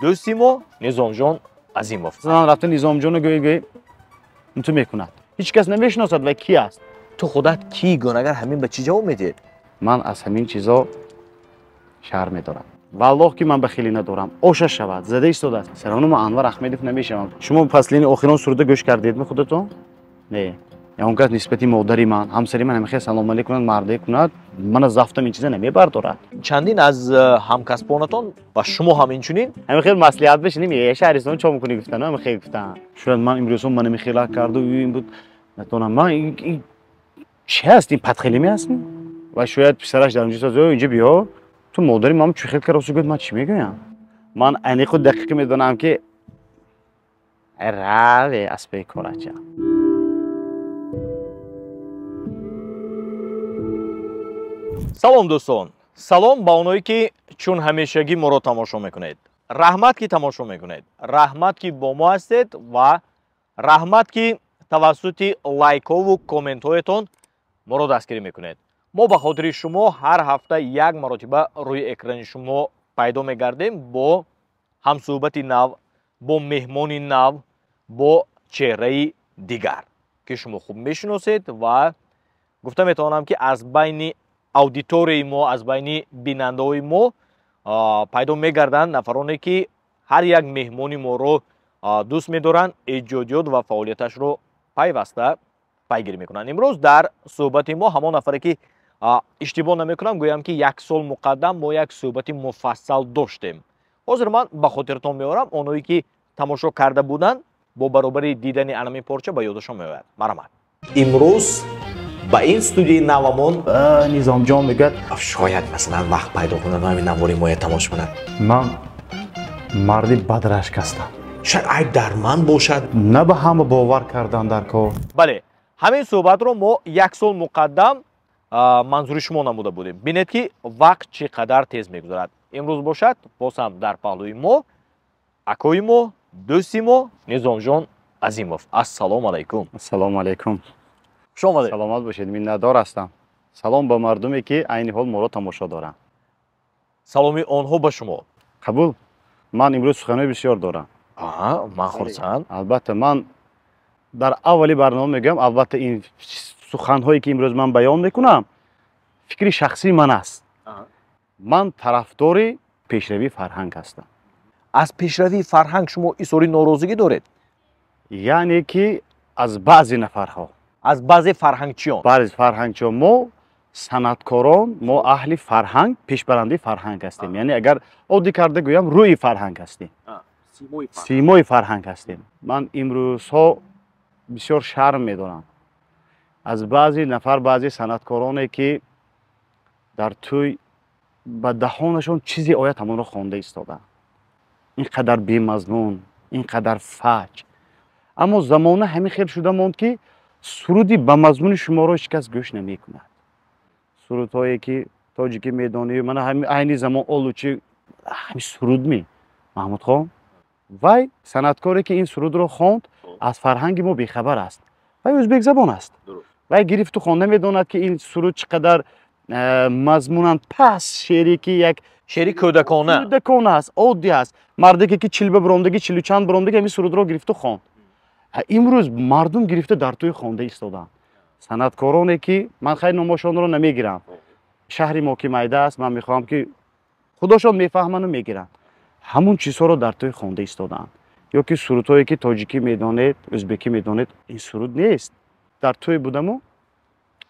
Дӯсти мо Низомҷон Азимов. Ман рафта Низомҷонро гӯй гӯй ту мекунад. Ҳеҷ кас намешиносад вай ки аст. Ту худат кӣ гӯн, агар ҳамин ба чӣ ҷавоб медиҳед? Ман аз ҳамин чизо шарм медорам. Валлоҳ ки ман ба хеле надорам. Оша шавад, зада истодааст. Сарону ман Анвар Аҳмедов намешавам. Шумо фаслини охирон суруда гӯш кардедми худатон? Не. Он кас нисбати модари ман, ҳамсари ман ҳамихел салом алейк кунад, марде кунад, мана зафтам ин чиза намебардорад. Чандин аз ҳамкасбонатон ва шумо ҳам инчунин ҳамихел маслиҳат бишинем, е шаҳристон чо мекунӣ гуфтан, ҳамихел гуфтан. Шояд ман имрӯзҳо ман ҳамихела карду ин буд, натонам. Ман ин чи ҳаст? Ин падхелими ҳаст? Ва шояд писараш дар онҷо саз, инҷо биё, ту модари ман чӣ хел кард, гуфт ман чӣ мегӯям? Ман аниқу дақиқ медонам ки раве аспаи корача. Салом дӯстон, салом ба оное ки чун ҳамешагӣ моро тамошо мекунед. Раҳмат ки тамошо мекунед, раҳмат ки бо мо ҳастед ва раҳмат ки тавассути лайкҳову комментҳоятон моро дастгирӣ мекунед. Мо ба хотири шумо ҳар ҳафта як маротиба рӯи экрани шумо пайдо мегардем бо ҳамсӯҳбати нав, бо меҳмони нав, бо чеҳраи дигар ки шумо хуб мешиносед ва гуфта метавонам ки аз байни аудиторияи мо, аз байни бинандаҳои мо пайдо мегарданд нафароне ки ҳар як меҳмони моро дӯст медоранд, эҷодиёт ва фаъолияташро пайваста пайгирӣ мекунанд. Имрӯз дар суҳбати мо ҳамон нафаре ки иштибоҳ намекунам, гӯям ки як сол муқаддам мо як суҳбати муфассал доштем. Ҳозир ман ба хотиртон меорам, оное ки тамошо карда буданд бо баробари дидани анамин порча ба ёдашон меояд. Марҳамат. Имрӯз ба ин студияи навамон Низомҷон мегӯяд, шояд масалан вақт пайдо кунад ва ҳамин навори моя тамошо кунад. Ман марди бадрашк ҳастам. Шояд айб дар ман бошад. На ба ҳама бовар кардан дар кор. Бале, ҳамин суҳбатро мо як сол муқаддам манзури шумо намуда будем. Бинед ки вақт чӣ қадар тез мегузарад. Имрӯз бошад боз ҳам дар паҳлӯи мо акои мо, дӯсти мо Низомҷон Азимов. Ассалому алайкум. Ассалому алайкум. Хуш омадед. Саломат бошед, миннатдор ҳастам. Салом ба мардуме ки айни ҳол моро тамошо доранд. Саломи онҳо ба шумо. Қабул. Ман имрӯз суханҳои бисёр дорам. Ман хурсанд. Албатта, ман дар аввали барнома мегӯям, албатта ин суханҳое ки имрӯз ман баён мекунам, фикри шахсии ман аст. Ман тарафдори пешравии фарҳанг ҳастам. Аз пешравии фарҳанг шумо изҳори норозигӣ доред? Яъне ки аз баъзе нафарҳо, аз баъзе фарҳангчиён. Баъзе фарҳангчиён. Мо санъаткорон, мо аҳли фарҳанг, пешбарандаи фарҳанг ҳастем. Яъне агар оддӣ карда гӯям, рӯи фарҳанг ҳастем, симои фарҳанг ҳастем. Ман имрӯзҳо бисёр шарм медорам аз баъзе нафар, баъзе санъаткороне ки дар тӯй ба даҳонашон чизе ояд ҳамонро хонда истодаанд. Ин қадар бемазмун, ин қадар фаҷ. Аммо замона ҳамин хел шуда монд ки суруди ба мазмуни шуморо ҳеҷ кас гӯш намекунад. Сурудҳое ки тоҷикӣ медонӣ, мана ҳамин айни замон олучи ҳамин суруд ми Маҳмудхон, вай санъаткоре ки ин сурудро хонд аз фарҳанги мо бехабар аст. Вай ӯзбекзабон аст. Вай гирифту хонда медонад ки ин суруд чӣ қадар мазмунан паст шеъре ки як шеъри кӯдакона, кӯдакона аст, оддӣ аст. Мардеке ки чилба биромдагӣ, чилу чанд биромдагӣ ҳамин сурудро гирифту хонд. Имрӯз мардум гирифта дар тӯй хонда истодаанд. Санъаткороне ки ман хайр номошонро намегирам, шаҳри мо ки майда аст, ман мехоҳам ки худошон мефаҳману мегиранд, ҳамун чизҳоро дар тӯй хонда истодаанд. Ё ки сурудҳое ки тоҷикӣ медонед, ӯзбекӣ медонед, ин суруд нест. Дар тӯй будаму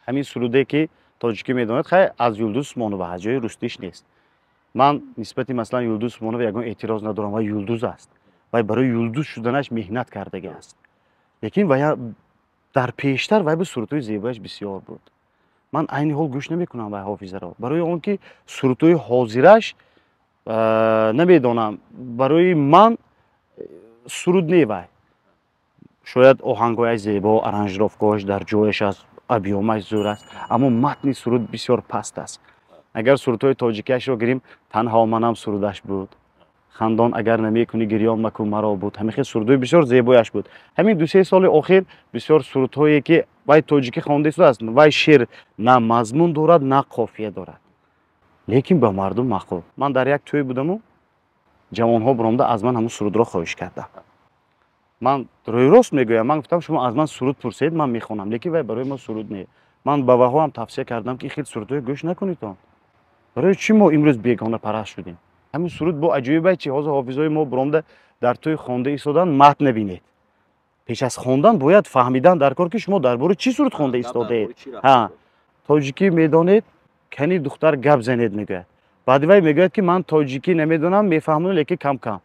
ҳамин суруде ки тоҷикӣ медонед, хайр аз Юлдуз Усмонова, аз ҷои рустиш нест. Ман нисбати масалан Юлдуз Усмонова ягон эътироз надорам, вай юлдуз аст, вай барои юлдуз шуданаш меҳнат кардагӣ аст. Лекин вай дар пештар вай ба сурудҳои зебояш бисёр буд. Ман айни ҳол гӯш намекунам вай ҳофизаро, барои он ки сурудҳои ҳозираш намедонам, барои ман суруд не вай. Шояд оҳангҳояш зебо, аранжировкаҳояш дар ҷояш аст, объёмаш зӯр аст, аммо матни суруд бисёр паст аст. Агар сурудҳои тоҷикиашро гирим, танҳо манам сурудаш буд, хандон агар намекунӣ гирён макун маро буд. Ҳамин хел сурудҳои бисёр зебояш буд. Ҳамин ду-се соли охир бисёр сурудҳое ки вай тоҷикӣ хонда истодааст, вай шеър на мазмун дорад, на қофия дорад, лекин ба мардум маъқул. Ман дар як тӯй будаму Ҷавонҳо биромда аз ман ҳамун сурудро хоҳиш карданд. Ман рӯйрост мегӯям, ман гуфтам, шумо аз ман суруд пурсед, ман мехонам, лекин вай барои мо суруд не. Ман ба ваҳоам тавсия кардам, ки хел сурудҳое гӯш накунедон. Барои чӣ мо имрӯз бегонапараст шудем? Ҳамин суруд бо аҷоибай чи ҳозир ҳофизҳои мо биромда дар тӯи хонда истодан матн набинед. Пеш аз хондан бояд фаҳмидан дар кор, ки шумо дар бораи чӣ суруд хонда истодаед. Ҳа, тоҷикӣ медонед, кани духтар гап занед, мегӯяд. Баъди вай мегӯяд, ки ман тоҷикӣ намедонам, мефаҳмам, лекин кам-кам.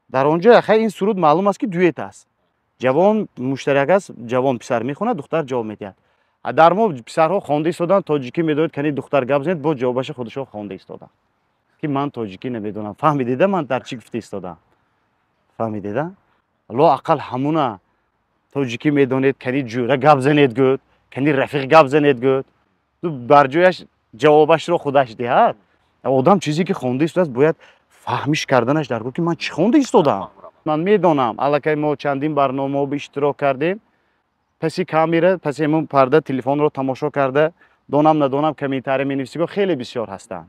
Дар он ҷо хай ин суруд маълум аст, ки дуэт аст. Ҷавон муштарак аст, ҷавон писар мехонад, духтар ҷавоб медиҳад. Дар мо писарҳо хонда истоданд, тоҷикӣ медонед, кани духтар гап занед, боз ҷавобаша худашон хонда истоданд, ки ман тоҷикӣ намедонам. Фаҳмидеда, ман дар чӣ гуфта истодам? Фаҳмидеда? Лоақал ҳамуна тоҷикӣ медонед, кани ҷӯра гап занед гӯд, кани рафиқ гап занед гӯд. Бар ҷояш ҷавобашро худаш диҳад. Одам чизе ки хонда истодааст, бояд фаҳмиш карданаш дар кор, ки ман чӣ хонда истодам. Ман медонам, аллакай мо чандин барномаҳо иштирок кардем. Паси камера, паси ҳамон парда телефонро тамошо карда, донам надонам комментария менависиго хеле бисёр ҳастанд.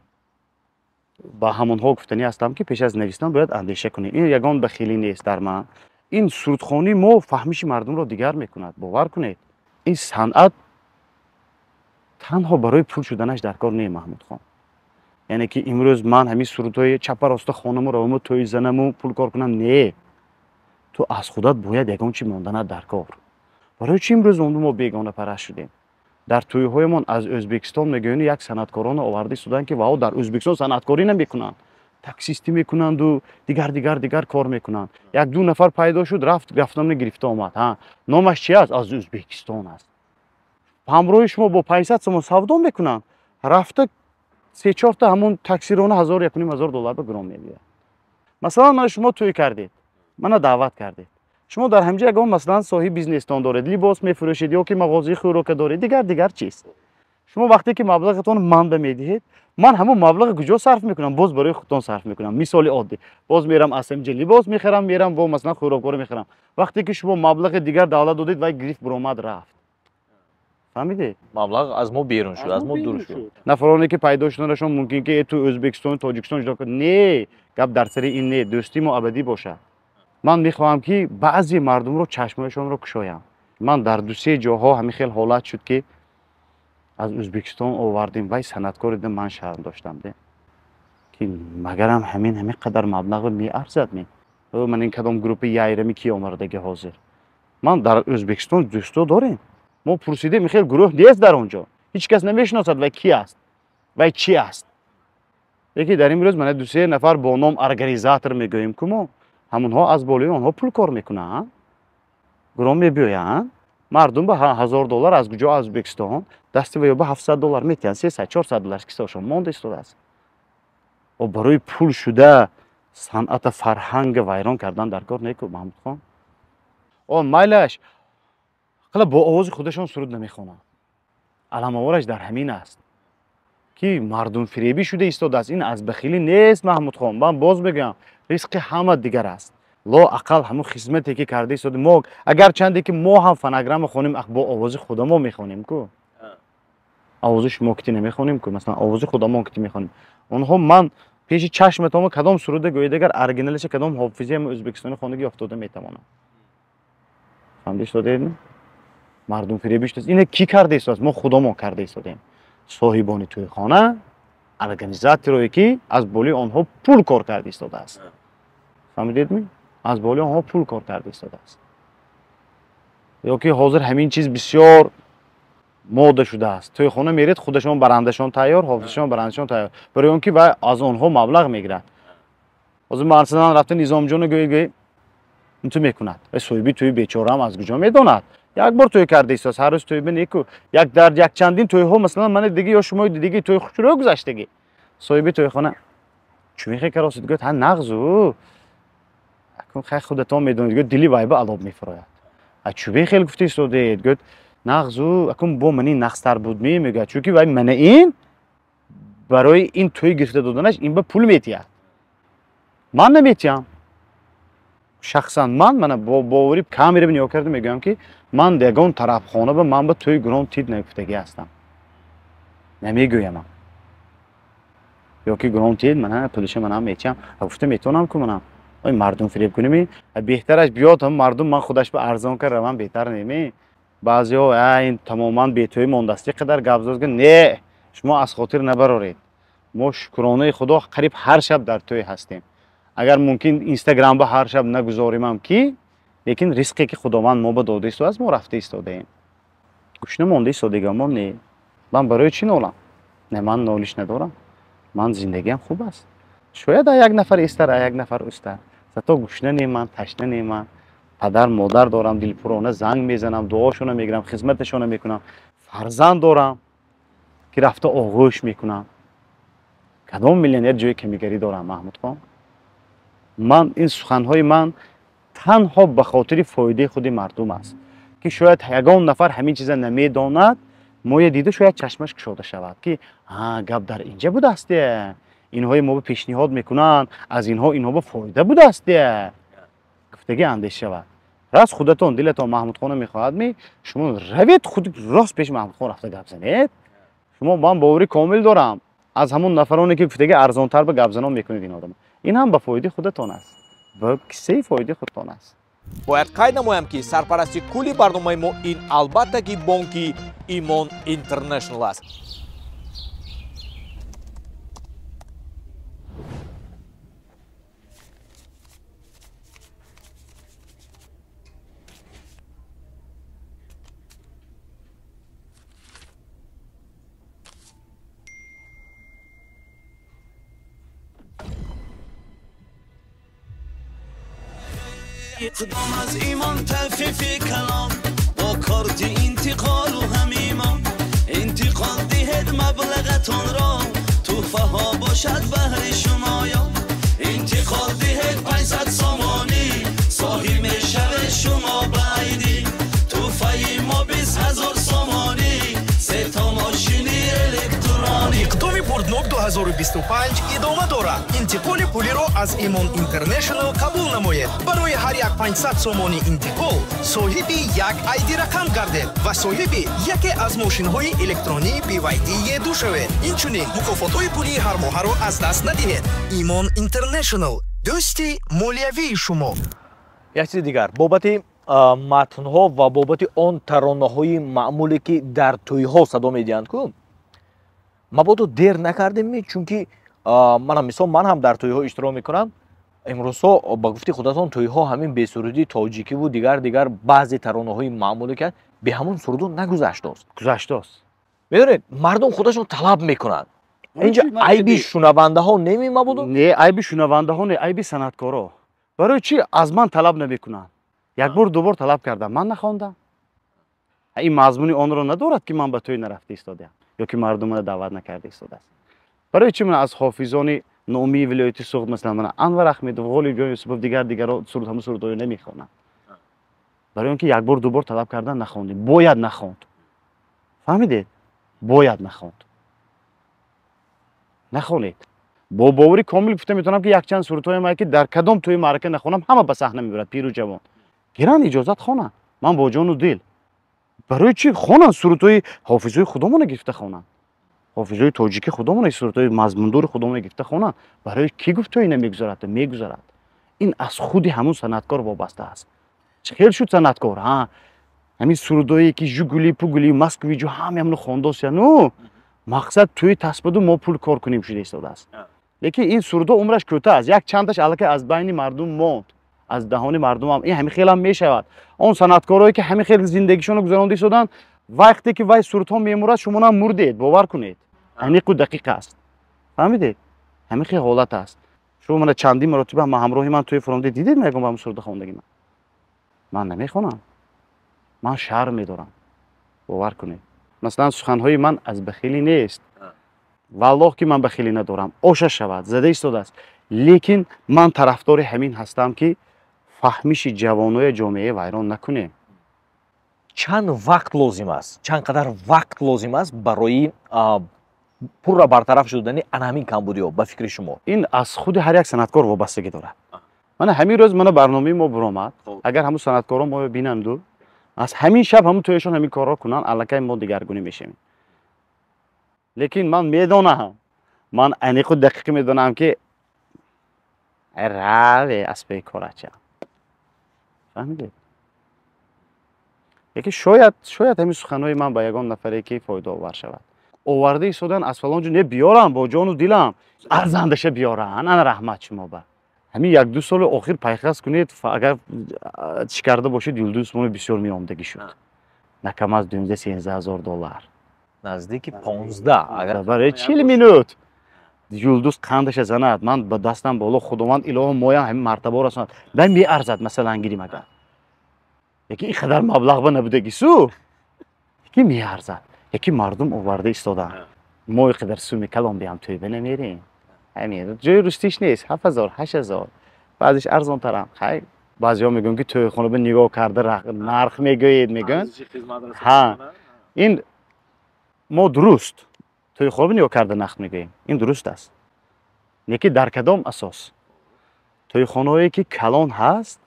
Ба ҳамонҳо гуфтанӣ ҳастам, ки пеш аз навистан бояд андеша кунем. Ин ягон бахилӣ нест дар ман. Ин сурудхонии мо фаҳмиши мардумро дигар мекунад, бовар кунед. Ин санъат танҳо барои пул шуданаш дар кор не, Маҳмудхон. Яъне ки имрӯз ман ҳамин сурудҳои чапа роста хонаму раваму тӯй занаму пул кор кунам, не. Ту аз худат бояд ягон чи монданат дар кор. Барои чӣ имрӯз мо бегонапараст шудем? Дар тӯйҳоямон аз Ӯзбекистон мегӯянд, як санъаткороно оварда истоданд, ки вао дар Ӯзбекистон санъаткорӣ намекунанд, таксистӣ мекунанду дигар дигар дигар кор мекунанд. Як ду нафар пайдо шуд, рафт рафтамна гирифта омад. Ҳа, номаш чи аст? Аз Ӯзбекистон аст. Ҳамроҳи шумо бо 500 сомон савдо мекунанд, рафта се-чорта ҳамон таксирона 1000, 1500 доллар ба гиром мебиёяд. Масалан, мана шумо тӯй кардед, мана даъват кардед. Шумо дар ҳамҷа ягон масалан соҳиби бизнестон доред, либос мефурӯшед ё ки мағозаи хӯрока доред, дигар дигар чиз. Шумо вақте ки маблағатон ман ба медиҳед, ман ҳамон маблағ куҷо сарф мекунам? Боз барои худтон сарф мекунам. Мисоли оддӣ, боз мерам аз ҳамҷа либос мехарам, мерам бо масалан хӯрокворо мехарам. Вақте ки шумо маблағи дигар давлат додед, вай гирифт буромад рафт. Фаҳмидед? Маблағ аз мо берун шуд, аз мо дур шуд. Нафароне ки пайдо шуданашон мумкин, ки ту Ӯзбекистону Тоҷикистон ҷудо кун. Не, гап дар сари ин не, дӯстии мо абадӣ бошад. Ман мехоҳам, ки баъзе мардумро чашмҳояшонро кушоям. Ман дар ду-се ҷоҳо ҳамин хел ҳолат шуд, ки аз Ӯзбекистон овардем, вай санъаткор дида ман шарм доштам, де, ки магарам ҳамин қадар маблағро меарзад ме? Ман ин кадом группи яйрами ки омардаги ҳозир? Ман дар Ӯзбекистон дӯсто дорем. Мо пурсидем, хел гурӯҳ нест дар он ҷо. Ҳеҷ кас намешиносад вай ки аст, вай чи аст. Лекин дар имрӯз мана ду-се нафар бо ном организатор мегӯем, ку мо ҳамонҳо аз болои онҳо пул кор мекунанд, гуром мебиёянд. Мардум ба 1000 доллар аз куҷо, аз Ӯзбекистон дасти ваё ба 700 доллар метиҳанд, 300, 400 доллар кисаашон монда истодааст. О барои пул шуда санъата фарҳанга вайрон кардан дар кор неку, Маҳмудхон. О майлаш қила бо овози худашон суруд намехонанд. Аламовораш дар ҳамин аст, ки мардумфиребӣ шуда истодааст. Ин аз бахилӣ нест, Маҳмудхон. Ман боз мегӯям, ризқи ҳама дигар аст. Лоақал ҳамон хизмате ки карда истода мо, агарчанде ки мо ҳам фонограмма хонем, бо овози худамо мехонем ку. Овози шумо кити намехонем ку, масалан овози худамон кити мехонем. Онҳо ман пеши чашматон кадом суруда гӯед, агар оригиналаша кадом ҳофизи ҳам ӯзбекистони хондаги ёфтода метавонам. Фаҳмида истодаед? Мардумфиребӣ шудааст. Ина кӣ карда истодааст? Мо худамон карда истодем. Соҳибони тӯйхона, организаторое ки аз болои онҳо пул кор карда истодааст. Фаҳмидед ми? Аз болои онҳо пул кор карда истодааст. Ё ки ҳозир ҳамин чиз бисёр мода шудааст. Тӯйхона меред, худашон барандашон тайёр, ҳофизшон барандашон тайёр. Барои он ки вай аз онҳо маблағ мегирад. Ҳозир масалан рафта Низомҷоно гӯед, гӯед инту мекунад. Вай соҳиби тӯи бечораам аз куҷо медонад? Як бор тӯй карда истодааст, ҳар рӯз тӯй бинеку. Як дар як чандин тӯйҳо масалан мана диги ё шумои диги тӯй хушрӯ гузаштагӣ. Соҳиби тӯйхона чӯ каросид, гӯяд, ҳа нағзу. Акун хай худатон медонед, гӯяд, дили вай ба алоб мефурояд. А чӯбе хел гуфта истодед, гӯяд, нағзу, акун бо мани нағзтар буд ми, мегӯяд, чунки вай мана ин барои ин тӯй гирифта доданаш ин ба пул метиҳад. Ман наметиҳам. Шахсан ман мана бо боварӣ камера нигоҳ карда мегӯям, ки ман ягон тарабхона ба ман ба тӯй гурон тид нагуфтагӣ ҳастам. Намегӯямам. Ё ки гром тиед, мана пулиша манам мечам. Гуфта метавонам ку манам. Ой мардум фиреб кунем, беҳтараш биёд ҳам мардум ман худаш ба арзон кар равам беҳтар неме. Баъзеҳо ин тамоман бетӯй мондааст, қадар гап зад, не, шумо аз хотир набароред. Мо шукронаи Худо қариб ҳар шаб дар тӯй ҳастем. Агар мумкин Инстаграм ба ҳар шаб нагузоримам ки, лекин ризқе ки Худованд мо ба дода истодааст, мо рафта истодаем. Гушна монда истодагиамон не. Ман барои чӣ нолам? Не, ман нолиш надорам. Ман зиндагиам хуб аст. Шояд як нафар истар, як нафар устар. Зато гушна не ман, ташна не ман. Падар, модар дорам, дилпурона занг мезанам, дуошона мегирам, хизматашона мекунам. Фарзанд дорам ки рафта оғӯш мекунам. Кадом миллионер ҷои камигарӣ дорам, Маҳмудхон? Ман ин суханҳои ман танҳо ба хотири фоидаи худи мардум аст, ки шояд ягон нафар ҳамин чиза намедонад, моя дида шояд чашмаш кушода шавад, ки гап дар инҷа будааст, инҳои мо пешниҳод мекунанд, аз инҳо инҳо ба фоида будааст, гуфтагӣ андеш шавад. Раст худатон дилатон Маҳмудхона мехоҳад ми, шумо равед худ рост пеши Маҳмудхон рафта гап занед. Шумо ман боварӣ комил дорам, аз ҳамон нафароне ки гуфтагӣ арзонтар ба гапзанон мекунед ин одам. Ин ҳам ба фоидаи худатон аст, ба киссаи фоидаи худатон аст. Бояд қайд намоям ки сарпарасти кулли барномаи мо ин албатта ки бонки Имон Интернешнл аст. اقدام از ایمان تخفیف کلام با کارت انتقال و هم ایمان انتقال دهد مبلغتان را تحفه ها باشد بهر شما یا انتقال دهد 500 سامانی صاحب شو شما بعیدی تحفه ما 20000 سامانی سه تا ماشین الکترونیک. اقدام бурднок 2025 идома дорад. Интиқоли пулиро аз Имон Интернешнл қабул намоед. Барои ҳар як 500 сомони интиқол соҳиби як ID рақам гардед ва соҳиби яке аз мошинҳои электронии BYD E2 шавед. Инчунин мукофотҳои пулии ҳармоҳаро аз даст надиҳед. Имон Интернешнл дӯсти молиявии шумо. Як чизи дигар бобати матнҳо ва бобати он таронаҳои маъмуле ки дар тӯйҳо садо медиҳанд ку, мабодо дер накардем, чунки манам мисол ман ҳам дар тӯйҳо иштирок мекунам. Имрӯзҳо ба гуфти худатон тӯйҳо ҳамин бесурудии тоҷикиву дигар баъзе таронаҳои маъмуле ки бе ҳамон сурудо нагузаштааст. Гузаштааст. Медонед, мардум худашон талаб мекунанд. Инҷа айби шунавандаҳо неми мабодо? Не, айби шунавандаҳо не, айби санъаткоро. Барои чӣ аз ман талаб намекунанд? Як бор ду бор талаб кардам, ман нахондам. Ин мазмуни онро надорад ки ман ба тӯй нарафта истодаам ё ки мардумро даъват накарда истодааст. Барои чӣ ман аз ҳофизони номии вилояти Суғд, масалан, ман Анвар Аҳмедов, Ғолибҷон Юсупов, дигаро суруд ҳамон сурудҳоро намехонам? Барои он ки як бор ду бор талаб кардан нахондем. Бояд нахонд. Фаҳмидед? Бояд нахонд. Нахонед. Бо бовари комил гуфта метавонам ки якчанд сурудҳоям ҳаст ки дар кадом тӯи маърака нахонам, ҳама ба саҳна мебарад, пиру ҷавон. Гиранд иҷозат хонанд. Ман бо ҷону дил. Барои чӣ хонанд? Сурудҳои ҳофизҳои худомона гирифта хонанд. Ҳофизҳои тоҷики худомона, сурудҳои мазмундори худомона гирифта хонанд. Барои кӣ гуфт то ина мегузарад? Мегузарад. Ин аз худи ҳамун санъаткор вобаста аст. Чӣ хел шуд санъаткор? Ҳа, ҳамин сурудҳое ки Жигули, Пугули, Москвиҷу ҳама ҳамно хондося. Ну, мақсад тӯи тасбаду мо пул кор кунем шуда истодааст. Лекин ин сурудҳо умраш кӯтоҳ аст. Як чандаш аллакай аз байни мардум монд. Аз даҳони мардум ҳам ин ҳамин хел ҳам мешавад. Он санъаткорое ки ҳамин хел зиндагишонро гузаронда истоданд, вақте ки вай сурудҳо мемурад, шумо нам мурдед, бовар кунед. Аниқу дақиқ аст. Фаҳмидед? Ҳамин хел ҳолат аст. Шумо мана чандин маротиба ҳамроҳи ман тӯи фуромдед, дидед мегӯям ба ҳамин суруда хондаги ман? Ман намехонам. Ман шарм медорам. Бовар кунед. Масалан, суханҳои ман аз бахилӣ нест. Валлоҳ ки ман бахилӣ надорам. Оша шавад, зада истодааст. Лекин ман тарафдори ҳамин ҳастам ки фаҳмиши ҷавонои ҷомеа вайрон накунем. Чанд вақт лозим аст? Чанд қадар вақт лозим аст барои пурра бартараф шудани ана ҳамин камбудиҳо ба фикри шумо? Ин аз худи ҳар як санъаткор вобастагӣ дорад. Мана ҳамин рӯз мана барномаи мо буромад. Агар ҳамун санъаткорон моро бинанду, аз ҳамин шаб ҳамун тӯяшон ҳамин корро кунанд, аллакай мо дигаргунӣ мешавем. Лекин ман медонам, Ман аниқу дақиқ медонам, ки раве аспаи корача. Фаҳмидед? Яке шояд ҳамин суханҳои ман ба ягон нафаре ки фоидаовар шавад. Оварда истодан аз фалон ҷо не биёрам бо ҷону дилам. Арзандаша биёран, ана раҳмат шумо ба. Ҳамин як-ду соли охир пайхас кунед, агар чӣ карда бошед, Юлдуз Усмонов бисёр меомдагӣ шуд. На кам аз 12-13 ҳазор доллар. Наздики 15 агар. Барои 40 минут. Юлдуз қандаша занад, ман ба дастам боло, Худованд илоҳо моям ҳамин мартабо расонад. Дай меарзад, масалан гирим агар. Яки ин қадар маблағ ба набудагӣ су. Яки меарзад. Яки мардум оварда истодаанд. Мо ин қадар суми калон биям тӯйба намерем. Ҳамин ҷои рустиш нест, 7000, 8000. Баъзеш арзонтарам. Хай, баъзеҳо мегӯянд, ки тӯйхона ба нигоҳ карда нарх мегӯед, мегӯянд. Ҳа, ин мо дуруст тӯйхона ба нигоҳ карда нарх мегӯем. Ин дуруст аст. Лекин дар кадом асос? Тӯйхонаҳое ки калон ҳаст,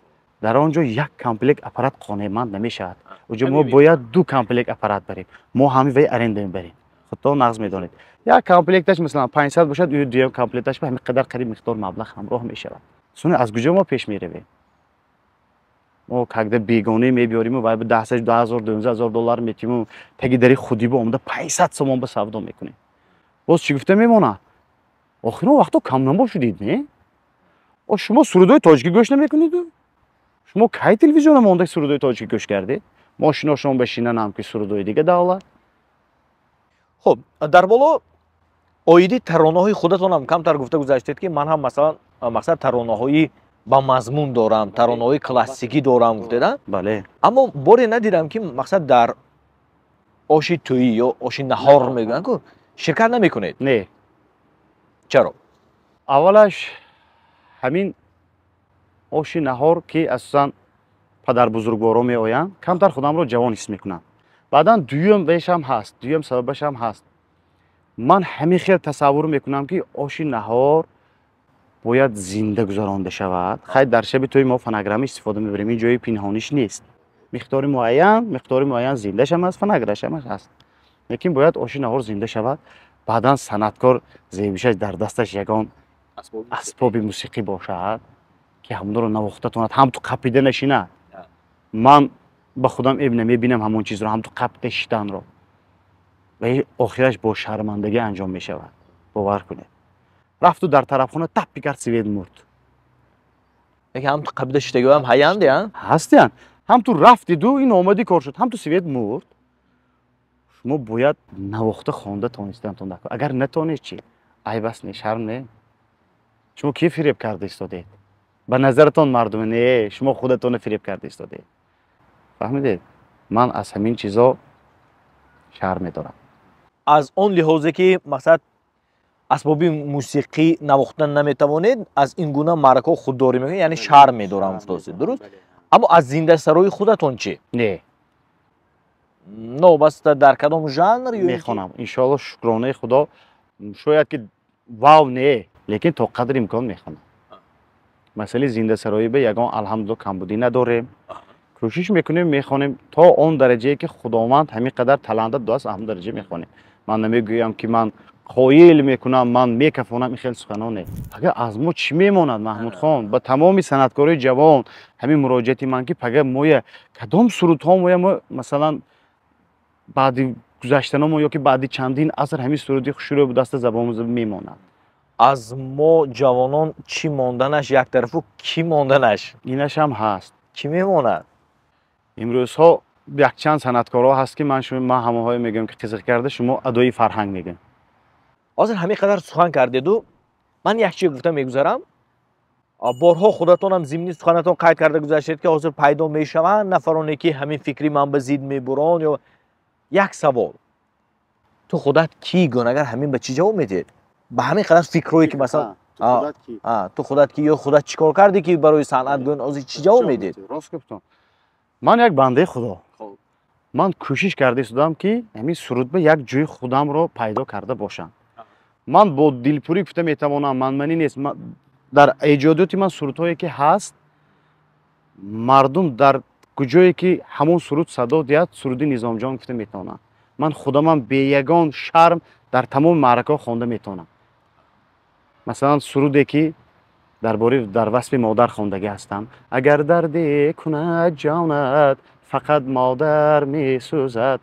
дар он ҷо як комплект аппарат қонеъманд намешавад. Оҷо мо бояд ду комплект аппарат барем. Мо ҳамин вай аренда мебарем. Худтон нағз медонед. Як комплекташ масалан 500 бошад, ӯ дуюм комплекташ ба ҳамин қадар қариб миқдор маблағ ҳамроҳ мешавад. Суни аз куҷо мо пеш меравем? Мо когда бегона мебиёриму вай ба 10 2000, 12000 доллар метиму таги дари худӣ ба омада 500 сомон ба савдо мекунем. Боз чӣ гуфта мемонад? Охирон вақто камнамо шудид, не? О шумо сурудои тоҷикӣ гӯш намекунед? Шумо кай телевизиона монда сурудои тоҷикӣ гӯш кардед? Мошиношон ба шинанам ки сурудои дига давлат. Хуб, дар боло оиди таронаҳои худатонам камтар гуфта гузаштед, ки ман ҳам масалан мақсад таронаҳои ба мазмун дорам, таронаҳои классикӣ дорам гуфтед, а? Бале. Аммо боре надидам, ки мақсад дар оши тӯйӣ ё оши наҳор мегӯянд ку ширкат намекунед. Не. Чаро? Аввалаш ҳамин оши наҳор, ки асосан падарбузургворо меоянд, камтар худамро ҷавон ҳис мекунам. Баъдан дуюм вешам ҳаст, дуюм сабабашам ҳаст. Ман ҳамин хел тасаввур мекунам, ки оши наҳор бояд зинда гузаронда шавад. Хай, дар шаби тӯи мо фонограмма истифода мебарем, ин ҷои пинҳониш нест. Миқдори муайян зиндашам аст, фонограммашам ҳаст. Лекин бояд оши наҳор зинда шавад. Баъдан санъаткор зебишаш дар дасташ ягон асбоби мусиқӣ бошад, ки ҳамонро навохта тонад, ҳам ту қапида нашинад. Ман ба худам эб намебинам ҳамон чизро, ҳам ту қапида шиданро. Ва охираш бо шармандагӣ анҷом мешавад. Бовар кунед. Рафту дар тарафхона таппи кард, свет мурд. Яки ҳам ту қапида шиштагиҳоам ҳаянде, а? Ҳастиян. Ҳам ту рафтиду ин омадӣ кор шуд, ҳам ту свет мурд. Шумо бояд навохта хонда тонистаантон дар кор. Агар натонед чӣ? Айб аст, не, шарм не? Шумо ки фиреб карда истодед? Ба назаратон мардум не, шумо худатонро фиреб карда истодед. Фаҳмидед? Ман аз ҳамин чизо шарм медорам. Аз он лиҳозе ки мақсад асбоби мусиқӣ навохтан наметавонед, аз ин гуна маъракаҳо худдорӣ мекунед, яъне шарм медорам гуфтосед, дуруст? Аммо аз зиндасарои худатон чӣ? Не. Новобаста дар кадом жанр ё Мехонам. Иншоалло, шукронаи Худо, шояд ки вав не, лекин то қадри имкон мехонам. Масъалаи зиндасароӣ ба ягон алҳамдулилло камбудӣ надорем. Кӯшиш мекунем, мехонем то он дараҷае ки Худованд ҳамин қадар таланта додааст, ҳамон дараҷа мехонем. Ман намегӯям, ки ман қоил мекунам, ман мекафонам, ин хел суханон не. Пага аз мо чӣ мемонад, Маҳмудхон? Ба тамоми санъаткорои ҷавон ҳамин муроҷиати ман, ки пага моя кадом сурудҳо моя мо масалан баъди гузаштаномо ё ки баъди чандин аср ҳамин суруди хушрӯ будаста забонмоз мемонад. Аз мо ҷавонон чӣ монданаш як тарафу, кӣ монданаш? Инашам ҳаст. Чӣ мемонад? Имрӯзҳо якчанд санъаткорҳо ҳаст, ки ман ҳамонҳое мегӯям, ки қизиқ карда шумо адои фарҳанг мегӯям. Ҳозир ҳамин қадар сухан кардеду, ман як чиз гуфта мегузарам. Борҳо худатонам зимни суханатон қайд карда гузаштед, ки ҳозир пайдо мешаванд нафароне, ки ҳамин фикри ман ба зид мебуранд. Ё як савол: ту худат кӣ гӯн, агар ҳамин ба чӣ ҷавоб медиҳед? Ба ҳамин қадар фикрҳое, ки масалан ту худат кӣ ё худат чӣ кор кардӣ, ки барои санъат гӯн, ҳозир чӣ ҷавоб медиҳед? Рост гуфтам, ман як бандаи Худо. Ман кӯшиш карда истодам, ки ҳамин сурудба як ҷои худамро пайдо карда бошам. Ман бо дилпурӣ гуфта метавонам, манманӣ нест, дар эҷодиёти ман сурудҳое ки ҳаст, мардум дар куҷое ки ҳамон суруд садо диҳад, суруди Низомҷон гуфта метавонам. Ман худамам беягон шарм дар тамоми маъракаҳо хонда метавонам. Масалан, суруде ки дар бораи дар васфи модар хондагӣ ҳастам. Агар дарде кунад ҷонат, фақат модар месӯзад.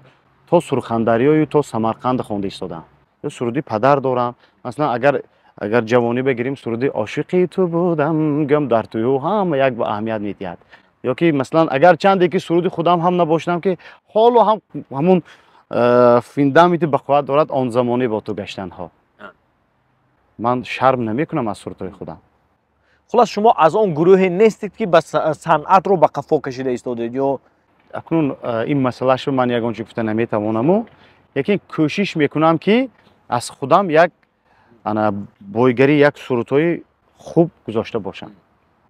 То Сурхандарёю то Самарқанд хонда истодам. Суруди падар дорам. Масалан, агар ҷавонӣ бигирем, суруди ошиқи ту будам, гӯям дар тую ҳама як ба аҳамият медиҳад. Ё ки масалан, агар чанде ки суруди худам ҳам набошам, ки ҳоло ҳам ҳамун фундаменти бақувват дорад, он замоне бо ту гаштанҳо. Ман шарм намекунам аз сурудҳои худам. Хулас, шумо аз он гурӯҳе нестед, ки ба санъатро ба қафо кашида истодед ё акнун ин масъалаашро ман ягон чиз гуфта наметавонаму, лекин кӯшиш мекунам, ки аз худам як ана бойгарӣ, як сурудҳои хуб гузошта бошам.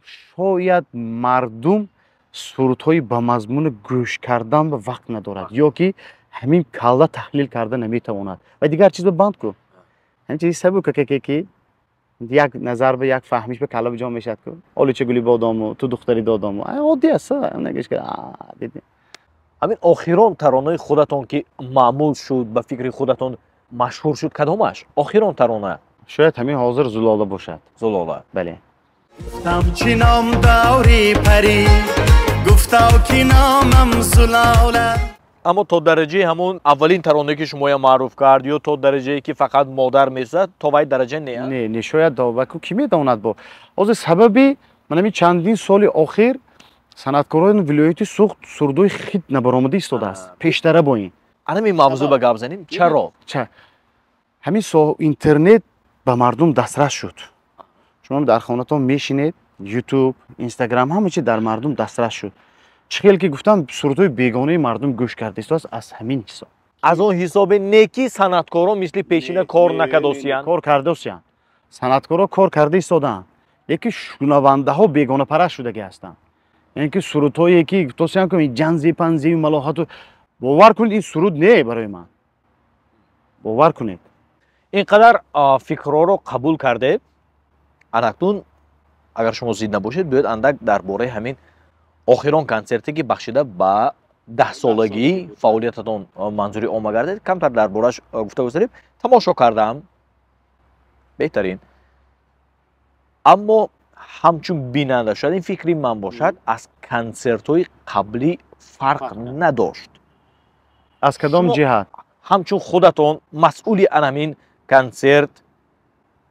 Шояд мардум сурудҳои ба мазмуни гӯш кардан ба вақт надорад, ё ки ҳамин калла таҳлил карда наметавонад ва дигар чиз ба банд ку. Ҳамин чизи сабука ки як назар ба як фаҳмиш ба калла ҷо мешавад ку. Олича гули бодому, ту духтари додому. Оддӣ аст. Ҳамин охирон таронаи худатон ки маъмул шуд, ба фикри худатон машҳур шуд, кадомаш? Охирон тарона? Шояд ҳамин ҳозир Зулола бошад. Зулола. Бале. Гуфтам чӣ ном дорӣ парӣ, гуфтав ки номам Зулола. Аммо то дараҷаи ҳамун аввалин таронае ки шумоя маъруф кард, ё то дараҷае ки фақат модар месӯзад, то вай дараҷа не? Не, не, шояд ку ки медонад бо. Ҳозир сабаби ман ҳамин чандин соли охир санъаткорони вилояти Суғд сурудҳои хит набаромада истодааст. Пештара бо ин. Ҳамин мавзӯъ ба гап занем. Чаро? Ҳамин интернет ба мардум дастрас шуд. Шумо дар хонатон мешинед, YouTube, Instagram, ҳама чи дар мардум дастрас шуд. Чӣ хел ки гуфтам, сурудҳои бегонаи мардум гӯш карда истодааст аз ҳамин ҳисоб. Аз он ҳисобе не ки санъаткорон мисли пешина кор накардосиянд. Кор кардосиянд. Санъаткорон кор карда истодаанд. Лекин шунавандаҳо бегонапараст шудагӣ ҳастанд. Яъне ки сурудҳое ки гуфтосиям ки ҷанзи панзию малоҳату, бовар кунед, ин суруд не барои ман. Бовар кунед. Ин қадар фикрҳоро қабул кардед. Анакнун агар шумо зид набошед, биёед андак дар бораи ҳамин охирон консерте ки бахшида ба 10 солагии фаъолиятатон манзури омма гардед, камтар дар борааш гуфта гузарем. Тамошо кардам, беҳтарин. Аммо ҳамчун бинанда, шояд ин фикри ман бошад, аз консертҳои қаблӣ фарқ надошт. Аз кадом ҷиҳат? Ҳамчун худатон масъули ан ҳамин консерт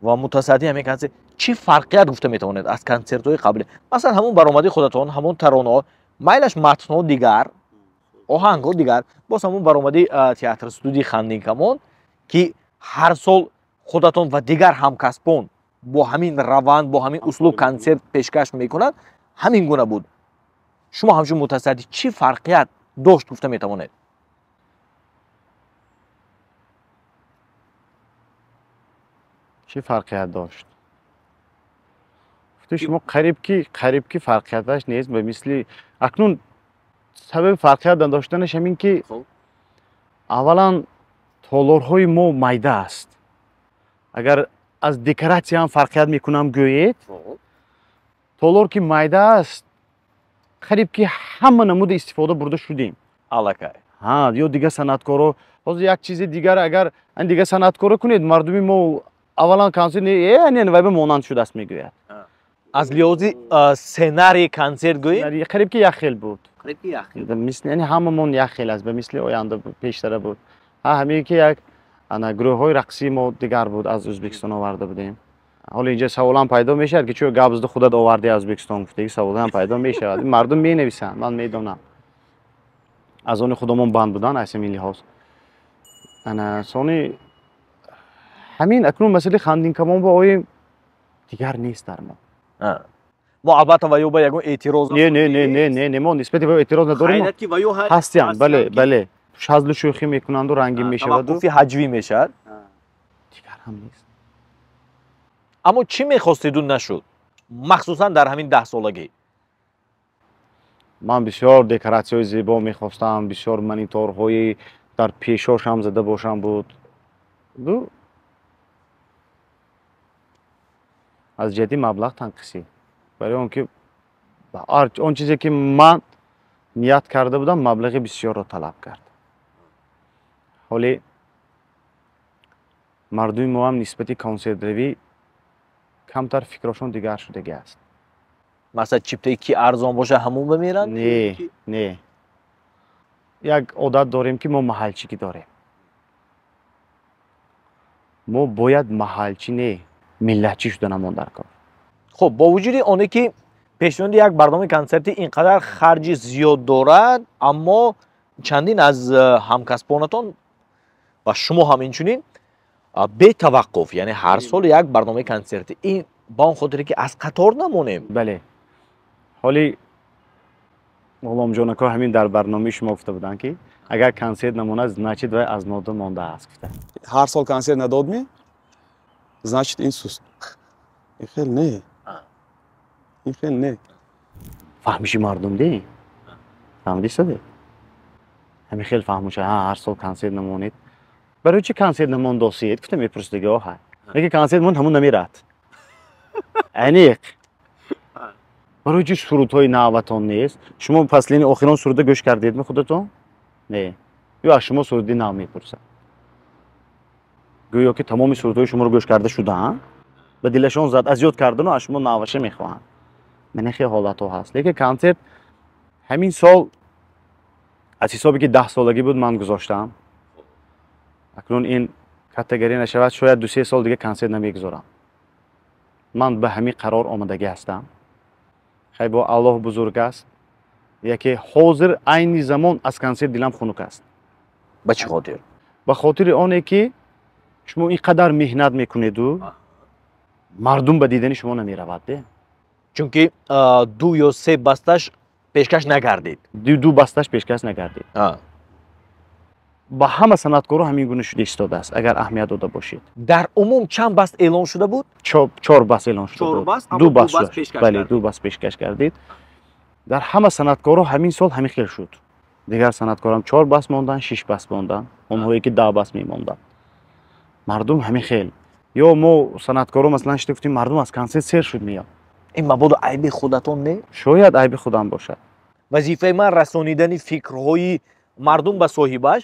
ва мутасаддии ҳамин консерт, чӣ фарқият гуфта метавонед аз консертҳои қаблӣ? Масалан, ҳамун баромади худатон, ҳамун таронаҳо, майлаш матнҳо дигар, оҳангҳо дигар, боз ҳамун баромади театр студии Хандинкамон, ки ҳар сол худатон ва дигар ҳамкасбон бо ҳамин раванд, бо ҳамин услуб консерт пешкаш мекунад, ҳамин гуна буд. Шумо ҳамчун мутасаддӣ чӣ фарқият дошт гуфта метавонед? Чӣ фарқият дошт? Гуфти шумо қариб ки фарқияташ нест. Ба мисли акнун сабаби фарқият надоштанаш ҳамин ки аввалан толорҳои мо майда аст. Агар аз декоратсия ҳам фарқият мекунам гӯед, толор ки майда аст, қариб ки ҳама намуди истифода бурда шудем. Аллакай. Ҳа, ё дигар санъаткоро ҳозир як чизи дигар, агар дигар санъаткоро кунед, мардуми мо аввалан консерт не вай ба монанд шудааст мегӯяд. Аз лиҳози сценарии консерт гӯем, қариб ки як хел буд. Мисли, яъне ҳамамон як хел аст, ба мисли оянда пештара буд. Ҳа, ҳамин ки як ана гурӯҳҳои рақсии мо дигар буд, аз Ӯзбекистон оварда будем. Ҳоло инҷа саволам пайдо мешавад, ки чӯ гап зада худат овардӣ аз Ӯзбекистон, гуфтаги саволам пайдо мешавад. Мардум менависанд, ман медонам. Аз они худамон банд будан аз ҳамин лиҳоз. Ана сони ҳамин акнун масъалаи Хандинкамон ба ои дигар нест дар мо. Мо албатта ва ё ба ягон эътироз Не, не, не, не, не, не, мо нисбати ба эътироз надорем. Хайрат ки ва ё ҳастиянд, бале, бале. Шазлу шӯхӣ мекунанду рангин мешаваду. Таваққуфи ҳаҷвӣ мешавад. Дигар ҳам нест. Аммо чӣ мехостеду нашуд, махсусан дар ҳамин 10 солагӣ? Ман бисёр декоратсияҳои зебо мехостам, бисёр мониторҳои дар пешошам зада бошам буд. Ду аз ҷиҳати маблағ танқисӣ, барои он ки он чизе ки ман ният карда будам, маблағи бисёрро талаб кард. Ҳоле мардуми мо ҳам нисбати консертравӣ Камтар фикрошон дигар шудагӣ аст. Масалан, чиптае ки арзон боша, ҳамон бимеранд? Не, не. Як одат дорем, ки мо маҳалчигӣ дорем. Мо бояд маҳалчӣ не, миллатчӣ шуданамон дар кор. Хуб, бо вуҷуди оне ки пешниҳоди як барномаи консертӣ ин қадар харҷи зиёд дорад, аммо чандин аз ҳамкасбонатон ва шумо ҳам инчунин бетаваққуф, яъне ҳар сол як барномаи консертӣ, ин ба он хотире ки аз қатор намонем. Бале, ҳоли Ғуломҷонако ҳамин дар барномаи шумо гуфта буданд, ки агар консерт намонад, значит вай аз нода мондааст, гуфта. Ҳар сол консерт надодми, значит ин суст. Ин хел не, ин хел не. Фаҳмиши мардум де, фаҳмидӣ соде? Ҳамин хел фаҳмуша, ҳар сол консерт намонед. Барои чӣ консерт намондосед? Гуфта мепурсидаги оҳа. Лекин консерт монд, ҳамун намерад. Аниқ. Барои чӣ сурудҳои наватон нест? Шумо паслини охирон суруда гӯш кардедми худатон? Не. Ё аз шумо суруди нав мепурсад. Гӯё ки тамоми сурудҳои шуморо гӯш карда шудаанд, ба дилашон зад, аз ёд кардану аз шумо наваша мехоҳанд. Мана хел ҳолатҳо ҳаст. Лекин консерт ҳамин сол аз ҳисобе ки 10 солагӣ буд, ман гузоштам. Акнун ин категория нашавад, шояд 2-3 сол дига консерт намегузорам. Ман ба ҳамин қарор омадагӣ ҳастам. Хай, бо Аллоҳ бузург аст. Яке ҳозир айни замон аз консерт дилам хунук аст. Ба чӣ хотир? Ба хотири оне ки шумо ин қадар меҳнат мекунеду мардум ба дидани шумо намеравад де. Чунки ду ё се басташ пешкаш нагардид. Ду басташ пешкаш нагардид. Ба ҳама санъаткоро ҳамин гуна шуда истодааст, агар аҳамият дода бошед. Дар умум чанд баст эълон шуда буд? Чор баст эълон шуда буд. Ду баст, бале, ду баст пешкаш кардид. Дар ҳама санъаткоро ҳамин сол ҳамин хел шуд. Дигар санъаткорам чор баст монданд, шиш баст монданд, онҳое ки 10 баст мемонданд. Мардум ҳамин хел. Ё мо санъаткоро масалан шида гуфтем, мардум аз консерт сер шуд меяд. Ин мабодо айби худатон не? Шояд айби худам бошад. Вазифаи ман расонидани фикрҳои мардум ба соҳибаш.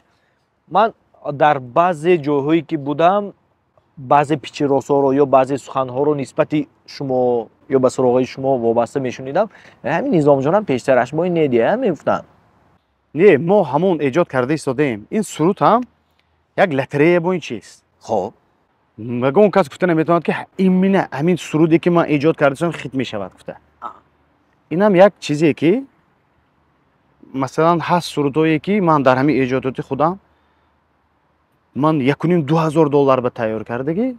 Ман дар баъзе ҷойҳое ки будам, баъзе пичиросоро ё баъзе суханҳоро нисбати шумо ё ба суроғаи шумо вобаста мешунидам. Ҳамин Низомҷонам пештараш мо недия мегуфтанд. Не, мо ҳамон эҷод карда истодаем. Ин суруд ҳам як лотерея бо ин чиз. Хоб. Ягон кас гуфта наметавонад, ки именно ҳамин суруде ки ман эҷод карда истодам, хит мешавад гуфта. Инам як чизе ки масалан ҳаст, сурудҳое ки ман дар ҳамин эҷодоти худам ман 1500-2000 доллар ба тайёр кардагӣ,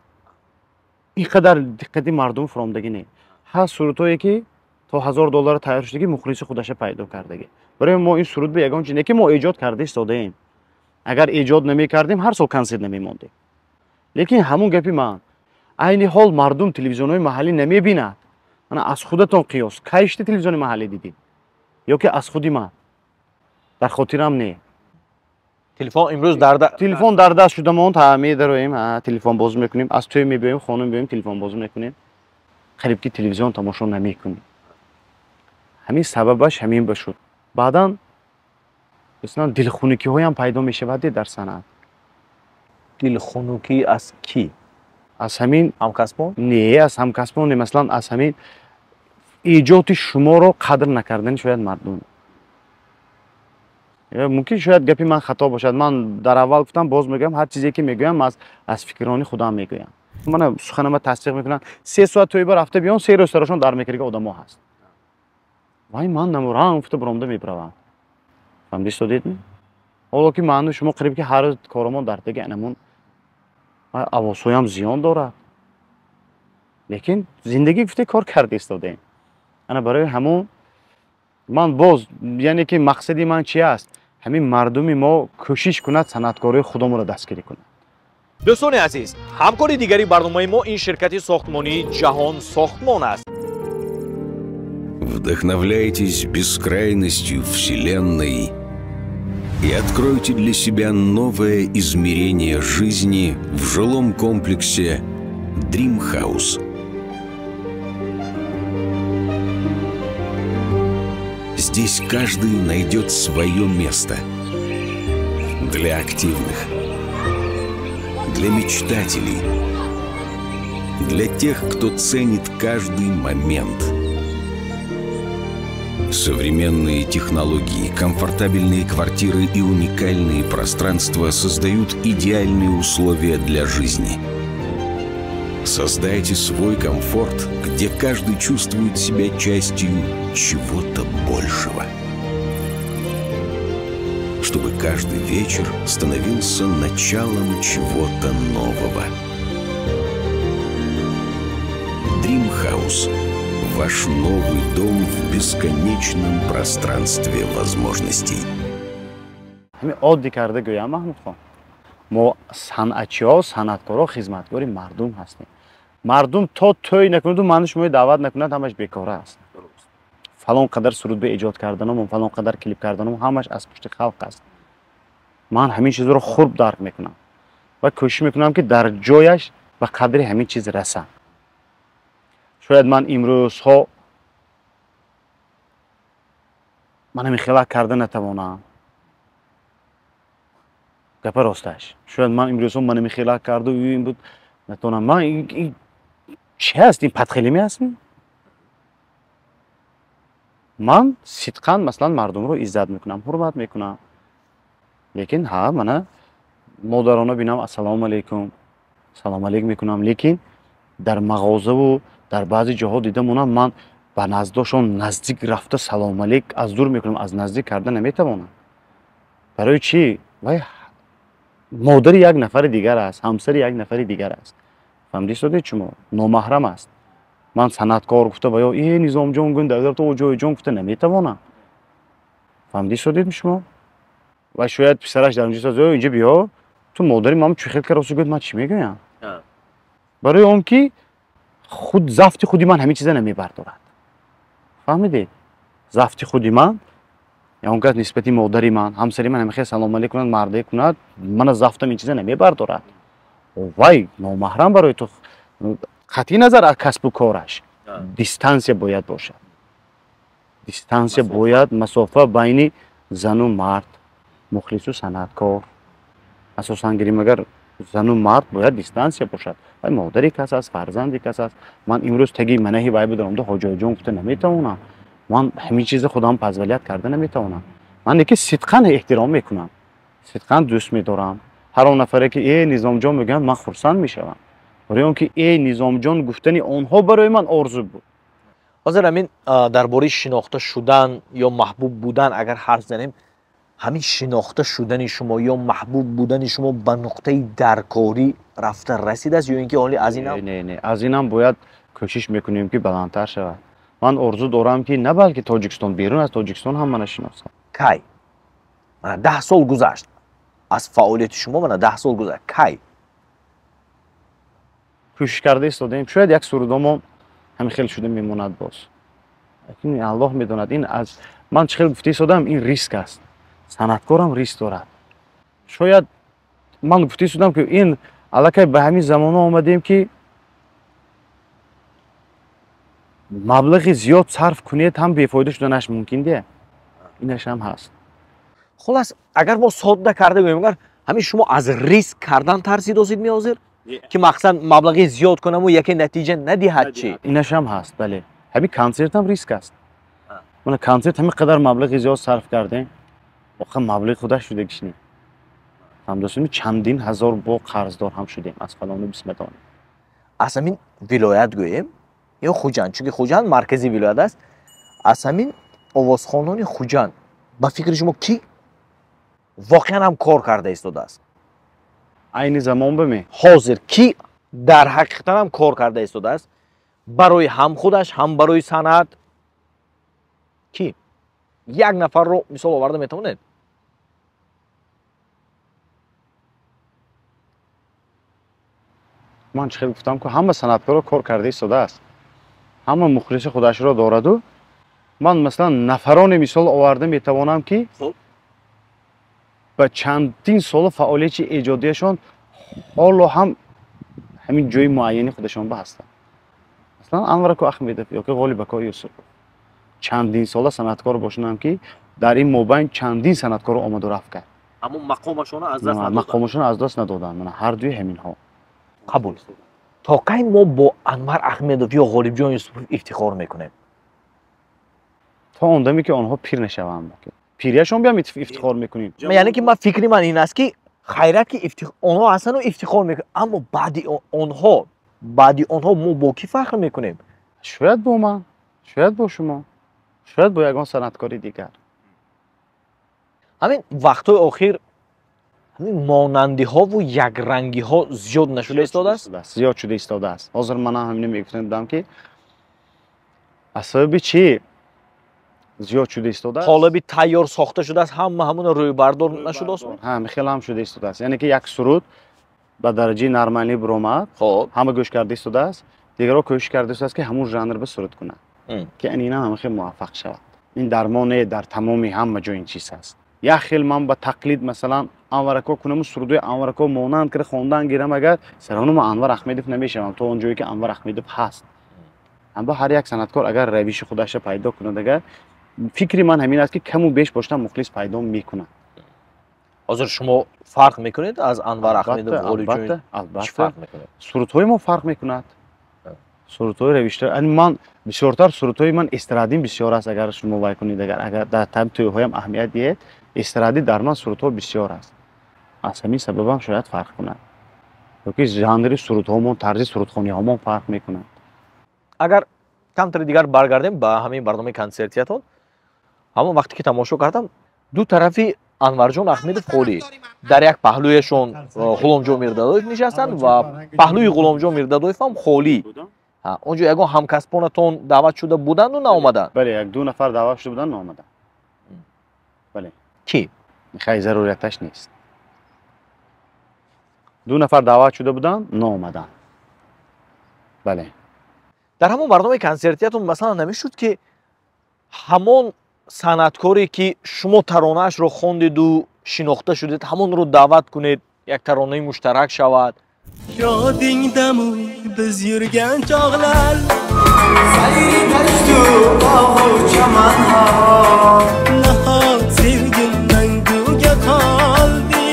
ин қадар диққати мардум фуромдагӣ не. Ҳаст сурудҳое ки то 1000 доллар тайёр шудагӣ, мухлиси худаша пайдо кардагӣ. Барои мо ин суруд ба ягон чиз не ки мо эҷод карда истодаем. Агар эҷод намекардем, ҳар сол консерт намемондем. Лекин ҳамун гапи ман, айни ҳол мардум телевизионҳои маҳаллӣ намебинад. Мана аз худатон қиёс, кай шуда телевизиони маҳаллӣ дидед? Ё ки аз худи ман? Дар хотирам не. Телефон имрӯз дар Телефон дар даст шуда монд, ҳа, медароем, ҳа, телефон бозӣ мекунем, аз тӯй мебиёем, хона мебиёем, телефон бозӣ мекунем. Қариб ки телевизион тамошо намекунем. Ҳамин сабабаш ҳамин ба шуд. Баъдан масалан дилхунукиҳоям пайдо мешавад дар санъат. Дилхунукӣ аз кӣ? Аз ҳамин ҳамкасбон? Не, аз ҳамкасбон не, масалан аз ҳамин эҷоди шуморо қадр накардани шояд мардум. Мумкин, шояд гапи ман хато бошад. Ман дар аввал гуфтам, боз мегӯям, ҳар чизе ки мегӯям, аз фикрони худам мегӯям. Мана суханама тасдиқ мекунанд. 3 соат тӯйба рафта биён, 3 рӯз сарашон дар мекардаги одамо ҳаст. Вай, ман намурам гуфта биромда мебиравам. Фаҳмидӣ истодедми? Ҳоло ки ману шумо қариб ки ҳар рӯз коромон дар теги анамун овозҳоям зиён дорад. Лекин зиндагӣ гуфте кор карда истодаем. Ана барои ҳамун ман боз, яъне ки мақсади ман чи аст? Ҳамин мардуми мо кӯшиш кунад, санъаткорои худомонро дастгирӣ кунад. Дӯстони азиз, ҳамкори дигари барномаи мо ин ширкати сохтмонии «Ҷаҳон Сохтмон» аст. Вдохновляйтесь бескрайностью Вселенной и откройте для себя новое измерение жизни в жилом комплексе Dream House. Здесь каждый найдет свое место. Для активных, для мечтателей, Для тех, кто ценит каждый момент. Современные технологии, комфортабельные квартиры и уникальные пространства создают идеальные условия для жизни. Создайте свой комфорт, где каждый чувствует себя частью чего-то большего. Чтобы каждый вечер становился началом чего-то нового. Dream House – ваш новый дом в бесконечном пространстве возможностей. Ҳамин оддӣ карда гӯям, Маҳмудхон, мо санъатчиҳо, санъаткоро хизматгори мардум ҳастем. Мардум то тӯй накунаду ману шумои даъват накунад, ҳамаш бекора аст. Фалон қадар сурудба эҷод карданам, фалон қадар клип карданам, ҳамаш аз пушти халқ аст. Ман ҳамин чизро хурб дарк мекунам ва кӯшиш мекунам, ки дар ҷояш ба қадри ҳамин чиз расам. Шояд ман имрӯзҳо ман ҳамин хелак карда натавонам. Гапа росташ. Шояд ман имрӯзҳо ман ҳамин хелак карду ин буд натавонам. Ман чи ҳаст? Ин падхелими ҳастм? Ман сидқан масалан мардумро иззат мекунам, ҳурмат мекунам. Лекин ҳа, мана модарона бинам, ассалому алайкум, салом алейк мекунам, лекин дар мағозаву дар баъзе ҷоҳо дида монам, ман ба наздошон наздик рафта салом алейк аз дур мекунам, аз наздик карда наметавонам. Барои чӣ? Вай модари як нафари дигар аст, ҳамсари як нафари дигар аст. Фаҳмидӣ содед шумо? Номаҳрам аст. Ман санъаткор гуфта ва ё э Низомҷон гун дар то ҷойҷон гуфта наметавонам. Фаҳмидӣ содед шумо? Ва шояд писараш дар онҷо созад, инҷо биё, ту модари ман чӣ хел каросу гӯяд, ман чӣ мегӯям? Барои он ки худ зафти худи ман ҳамин чиза намебардорад. Фаҳмидед? Зафти худи ман, он кас нисбати модари ман, ҳамсари ман ҳамин хел салом алейк кунад, марде кунад, мана зафтам ин чиза намебардорад. Вай номаҳрам барои ту. Қатъи назар аз касбу кораш дистанция бояд бошад. Дистанция бояд, масофа байни зану мард, мухлису санъаткор. Асосан гирим агар зану мард бояд дистанция бошад. Вай модари кас аст, фарзанди кас аст. Ман имрӯз таги манаҳи вай бударомда ҳоҷоиҷон гуфта наметавонам. Ман ҳамин чиза худам позволят карда наметавонам. Ман лекин сидқан эҳтиром мекунам, сидқан дӯст медорам. Ҳар он нафаре ки э Низомҷон мегӯянд, ман хурсанд мешавам. Барои он ки э Низомҷон гуфтани онҳо барои ман орзу буд. Ҳозир ҳамин дар бораи шинохта шудан ё маҳбуб будан агар ҳарф занем, ҳамин шинохта шудани шумо ё маҳбуб будани шумо ба нуқтаи даркорӣ рафта расидааст ё ин ки ҳоли аз инам? Не, не, аз инам бояд кӯшиш мекунем, ки баландтар шавад. Ман орзу дорам, ки на балки Тоҷикистон, берун аз Тоҷикистон ҳам мана шиносанд. Кай? Мана 10 сол гузашт аз фаъолияти шумо, мана 10 сол гузашт. Кай? Кӯшиш карда истодаем. Шояд як сурудомо ҳамин хел шуда мемонад боз. Лекин Аллоҳ медонад. Ин аз ман чӣ хел гуфта истодам, ин риск аст. Санъаткорам риск дорад. Шояд ман гуфта истодам, ки ин аллакай ба ҳамин замона омадем, ки маблағи зиёд сарф кунед ҳам бефоида шуданаш мумкин де. Инаш ҳам ҳаст. Хулас, агар мо содда карда гӯем, агар ҳамин шумо аз риск кардан тарсидосид меҳозир, ки мақсад маблағи зиёд кунаму яке натиҷа надиҳад чӣ? Инаш ҳам ҳаст, бале. Ҳамин консерт ҳам риск аст. Мана консерт ҳамин қадар маблағи зиёд сарф кардем, воқеан маблағи худаш шудагиш не. Ҳамдостем чандин ҳазор бо қарздор ҳам шудем аз фалону бисматони. Аз ҳамин вилоят гӯем ё Хуҷанд, чунки Хуҷанд маркази вилоят аст. Аз ҳамин овозхонони Хуҷанд ба фикри шумо ки воқеан ҳам кор карда истодааст? Айни замон баме? Ҳозир ки дар ҳақиқатан ҳам кор карда истодааст барои ҳам худаш, ҳам барои санъат? Ки? Як нафарро мисол оварда метавонед? Ман чӣ хел гуфтам, ки ҳама санъаткоро кор карда истодааст, ҳама мухлиси худашро дораду. Ман масалан нафароне мисол оварда метавонам, ки ба чандин сола фаъолияти эҷодияшон ҳоло ҳам ҳамин ҷои муайяни худашон ба ҳастанд. Масалан Анварако Ахмедов ёки Ғолибако Юсупов чандин сола санъаткор бошанд, ки дар ин мобайн чандин санъаткоро омаду рафт кард. Аммо мақомашонро аз даст надоданд. Мақомашонро аз даст надоданд. Мана ҳар дуи ҳаминҳо. Қабул. То кай мо бо Анвар Ахмедов ё Ғолибҷон Юсупов ифтихор мекунем? То он даме ки онҳо пир нашаванд. Пирияшон биям ифтихор мекунем. Яъне ки ман фикри ман ин аст ки хайрат ки онҳо ҳастану ифтихор мекунем, аммо баъди онҳо мо бо кӣ фахр мекунем? Шояд бо ман, шояд бо шумо, шояд бо ягон санъаткори дигар. Ҳамин вақтҳои охир ҳамин монандиҳову якрангиҳо зиёд нашуда истодааст? Зиёд шуда истодааст. Ҳозир манам ҳамино мегуфтам будам ки аз сабаби чӣ зиёд шуда истодааст? Қолаби тайёр сохта шудааст, ҳама ҳамуна рӯйбардор нашудааст? Ҳа, хеле ҳам шуда истодааст. Яъне ки як суруд ба дараҷаи нормалӣ биромад, ҳама гӯш карда истодааст, дигарҳо кӯшиш карда истодааст ки ҳамун жанр ба суруд кунад, ки инам ҳама хеле муваффақ шавад. Ин дар мо не, дар тамоми ҳама ҷо ин чиз ҳаст. Як хел ман ба тақлид масалан Анварако кунаму сурудои Анварако монанд кира хондан гирам, агар сарану ман Анвар Ахмедов намешавам то он ҷое ки Анвар Ахмедов ҳаст. Аммо ҳар як санъаткор агар равиши худаша пайдо кунад, агар фикри ман ҳамин аст ки каму беш бошад мухлис пайдо мекунад. Ҳозир шумо фарқ мекунед аз Анвар Ахмедов, Ғолибҷон? Албатта, фарқ мекунед? Сурудҳои мо фарқ мекунад. Сурудҳои равишта, ман бисёртар сурудҳои ман эстрадин бисёр аст, агар шумо вай кунед, агар дар там тӯйҳоям аҳамият диҳед, эстрадӣ дар ман сурудҳо бисёр аст. Аз ҳамин сабабам шояд фарқ кунад. Ёки жанри сурудҳомон, тарзи сурудхониҳомон фарқ мекунад. Агар камтари дигар баргардем ба ҳамин барномаи консертиятон, ҳамон вақте ки тамошо кардам, ду тарафи Анварҷон Ахмедов холӣ. Дар як паҳлӯяшон Ғуломҷон Мирдадоев нишастанд ва паҳлӯи Ғуломҷон Мирдадоев ҳам холӣ. Онҷо ягон ҳамкасбонатон даъват шуда буданду наомаданд? Бале, як ду нафар даъват шуда буданд, наомаданд. Бале. Кӣ? Хай зарурияташ нест. Ду нафар даъват шуда буданд, наомаданд. Бале. Дар ҳамон барномаи консертиятон масалан намешуд ки ҳамон санъаткоре ки шумо таронаашро хондеду шинохта шудед, ҳамонро даъват кунед, як таронаи муштарак шавад? Yodingdami biz yurgan chog'lar, sayri dashtu bog'u chamanho, nahot sevgim manguga qoldi,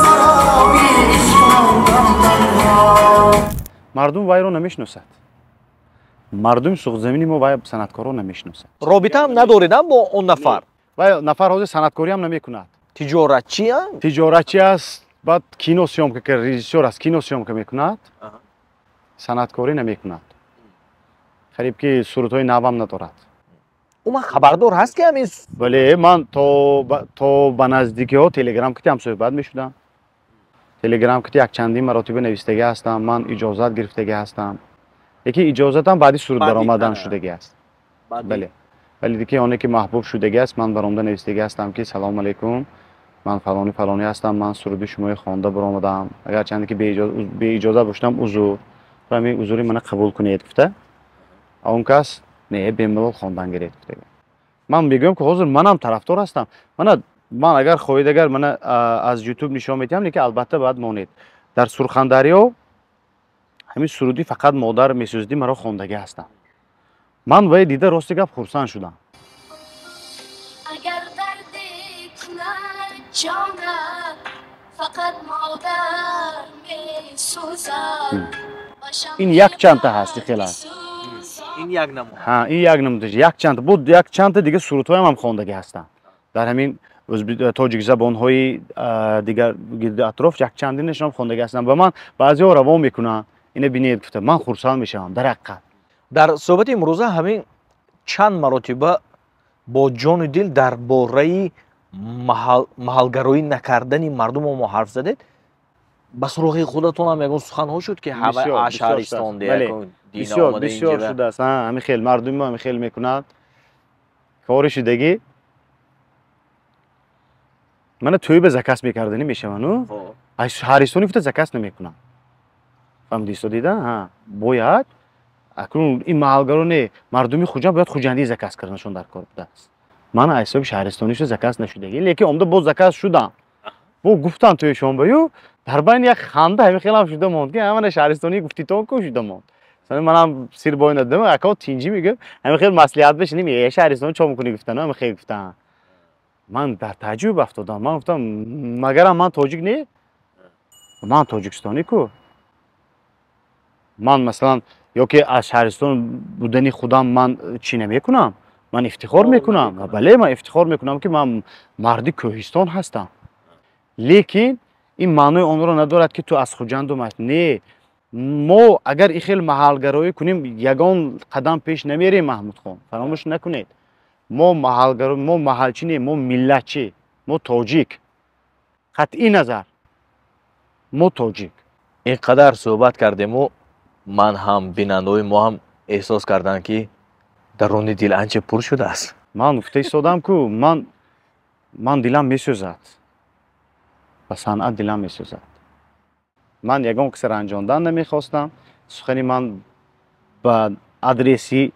sarobi ishqondan tanho. Мардум вайро намешиносад. Мардуми суғдзамини мо вай санъаткорро намешиносад. Робитаам надоредам бо он нафар? Вай нафар ҳозир санъаткориам намекунад. Тиҷоратчиам? Тиҷоратчи аст. Баъд кино съёмка ки режиссёр аст, кино съёмка мекунад, санъаткорӣ намекунад. Қариб ки сурудҳои навам надорад. Ӯ ман хабардор ҳаст ки ҳамин? Бале, ман то ба наздикиҳо телеграм кити ҳамсӯҳбат мешудам. Телеграм кити якчандин маротиба навистагӣ ҳастам, ман иҷозат гирифтагӣ ҳастам. Лекин иҷозатам баъди суруд баромадан шудагӣ аст. Бале. Вале дике оне ки маҳбуб шудагӣ аст, ман баромада навистагӣ ҳастам ки салому алайкум, ман фалони фалонӣ ҳастам, ман суруди шумои хонда баромадам. Агарчанде ки беиҷозат бошам, узур. Ҳамин узури мана қабул кунед гуфта. Он кас не, бемалол хондан гиред гуфта. Ман мегӯям ки ҳозир манам тарафдор ҳастам. Ман агар хоҳед, агар мана аз YouTube нишон медиҳам, лекин албатта бояд монед. Дар Сурхандарё ҳамин суруди фақат модар месӯзидӣ маро хондагӣ ҳастам. Ман вай дида рости гап хурсанд шудам. Агар дарде кунад ҷонат, фақат модар месӯзад. Ин як чандта ҳаст, хеле аст. Ин як намуд. Ҳа, ин як намуд. Як чандта. Буд як чандта дига сурудҳоям ҳам хондагӣ ҳастам. Дар ҳамин тоҷикзабонҳои дигар гирди атроф як чандинашон хондагӣ ҳастам. Ба ман баъзеҳо равон мекунанд. Ина бинед гуфта, ман хурсанд мешавам дар ҳақиқат. Дар суҳбати имрӯза ҳамин чанд маротиба бо ҷону дил дар бораи маҳалгароӣ накардани мардумо мо ҳарф задед. Ба суроғи худатон ҳам ягон суханҳо шуд ки шаҳристон бисёр бисёр шудааст. Ҳамин хел мардуми мо ҳамин хел мекунад. Кори шудагӣ мана тӯй ба заказ мекарданӣ мешаванд. Аз шаҳристони гуфта заказ намекунанд. Фаҳмидисто дида? Бояд акнун ин маҳалгаро не, мардуми Хуҷанд бояд хуҷандӣ заказ карданашон дар кор будааст. Ман аз ҳисоби шаҳристонӣ шуда заказ нашудагӣ, лекин омда боз заказ шудам. Бо гуфтам тӯйшон ба ю, дар байни як ханда ҳамин хелам шуда монд ки ҳамана шаҳристонӣ гуфтитон ку шуда монд. Манам сир бой надодам, ако тинҷӣ мегӯям, ҳамин хел маслиҳат бишинем, э шаҳристонӣ чо мекунӣ гуфтан, ҳамин хел гуфтан. Ман дар тааҷҷуб афтодам. Ман гуфтам, магарам ман тоҷик не? Ман тоҷикистонӣ ку. Ман, масалан, ё ки аз шаҳристон будани худам ман чӣ намекунам, ман ифтихор мекунам. Бале, ман ифтихор мекунам, ки ман марди кӯҳистон ҳастам, лекин ин маънои онро надорад, ки ту аз Хуҷанду не. Мо агар ин хел маҳалгароӣ кунем, ягон қадам пеш намерем. Маҳмудхон, фаромӯш накунед, мо маҳалгаро, мо маҳалчӣ не, мо миллатчӣ, мо тоҷик. Қатъи назар, мо тоҷик. Ин қадар суҳбат кардему, ман ҳам, бинандаҳои мо ҳам эҳсос карданд, ки даруни дил анча пур шудааст. Ман гуфта истодам ку, ман дилам месӯзад, ба санъат дилам месӯзад. Ман ягон киса ранҷондан намехостам. Сухани ман ба адреси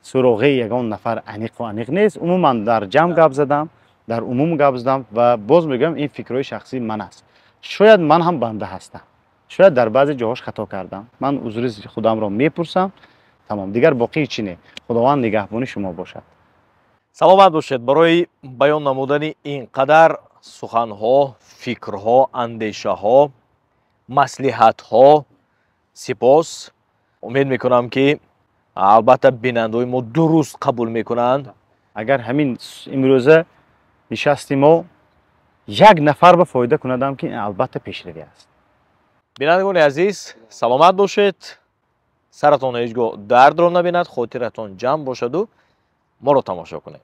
суроғаи ягон нафар аниқу аниқ нест. Умуман дар ҷамъ гап задам, дар умум гап задам ва боз мегӯям, ин фикрҳои шахсии ман аст. Шояд ман ҳам банда ҳастам, шояд дар баъзе ҷоҳош хато кардам. Ман узри худамро мепурсам, тамом, дигар боқии чӣ не. Худованд нигаҳбони шумо бошад. Саломат бошед барои баён намудани ин қадар суханҳо, фикрҳо, андешаҳо, маслиҳатҳо. Сипос. Умед мекунам, ки албатта бинандаҳои мо дуруст қабул мекунанд. Агар ҳамин имрӯза нишасти мо як нафар ба фоида кунадам, ки албатта пешравӣ аст. Бинандагони азиз, саломат бошед, саратон ҳеҷ гоҳ дардро набинад, хотиратон ҷамъ бошаду моро тамошо кунед.